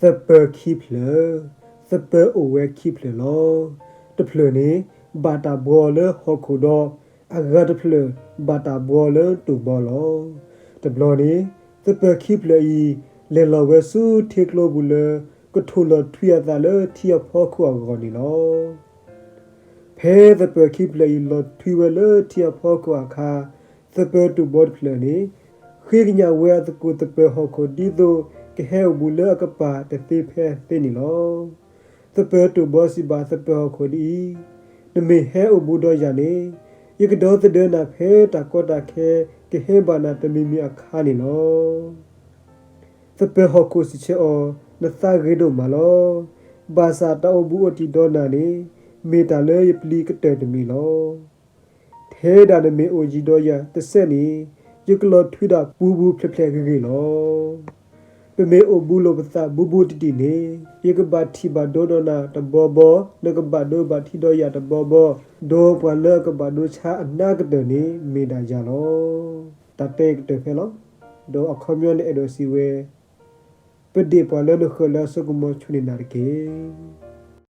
သပၢၤခံဖျၢၣ်. သပၢၤအိၣ်ဝဲခံဖျၢၣ်လီၤ. တဖျၢၣ်န့ၣ် ဘၣ်တၢ်ဘှီလၢဟီၣ်ခိၣ်ဒီး အဂၤတဖျၢၣ် ဘၣ်တၢ်ဘှီလၢတိၢ်ဘီလီၤ. တဘျီန့ၣ် သပၢၤခံဖျၢၣ်အံၤ လဲၤလီၤဝဲဆူထံကျိပူၤလၢ ကထိၣ်လီၤထွံအသးလၢထံအဖီခိၣ်အဂီၢ်န့ၣ်လီၤ. ဖဲသပၢၤခံဖျၢၣ်အံၤလီၤထွံဝဲလၢထံအဖီခိၣ်အခါ, သပၢၤတိၢ်ဘီတဖျၢၣ်န့ၣ် ဃ့ကညးဝဲအသကိးသပၢၤဟီၣ်ခိၣ်ဒ်သိး ကဟဲအိၣ်ဘူးလၢအကပၤတသ့ဖဲအသ့န့ၣ်လီၤ. သပၢၤတိၢ်ဘီစံးဘၣ်သပၢၤဟီၣ်ခိၣ်ဒ်အံၤ, နမ့ၢ်ဟဲအိၣ်ဘူးဒီးယၤန့ၣ်, ယကဒီသဒၢနၤဖဲတၢ်ကီတၢ်ခဲ ကဟဲဘၣ်နၤတမံၤမံၤအခါန့ၣ်လီၤ. သပၢၤဟီၣ်ခိၣ်စံးဆၢအီၤ, နသးဂ့ၤဒိၣ်မးလီၤ. ဘၣ်ဆၣ်တၢ်အိၣ်ဘူးအိၣ်တံၢ်ဒီးနၤန့ၣ် မ့ၢ်တၢ်လၢယပျံၤကတၢၢ်တမံၤလီၤ. ထဲဒၣ်နမ့ၢ်အိၣ်ယံၤဒီးယၤတစဲးန့ၣ် ယကလီၤထွံဒၣ်ပူပူဖျဲးဖျဲးဂ့ၤဂ့ၤလီၤ. ပမ့ၢ်အိၣ်ဘူးလိာ်ပသးဘူးဘူးတံၢ်တံၢ်န့ၣ် ယကဘၣ်ထံၣ်ဘၣ်ဒိဒီးနၤတဘီဘီ, နကဘၣ်ဒိဘၣ်ထံးဒီးယၤတဘီဘီ, ဒီးပှၤလၢအကဘၣ်ဒိဆါအနးကတၢၢ်န့ၣ် မ့ၢ်ဒၣ်ယၤလီၤ. တၢ်တဲကတၢၢ်ဖဲလီၤ. ဒီးအခီပညီန့ၣ်အဲၣ်ဒိးစံးဝဲ, ပဒ့ၣ်ပှၤလၢနဃၢၤလၢအစိကမီၤဆူၣ်န့ၢ်နၤတက့ၢ်.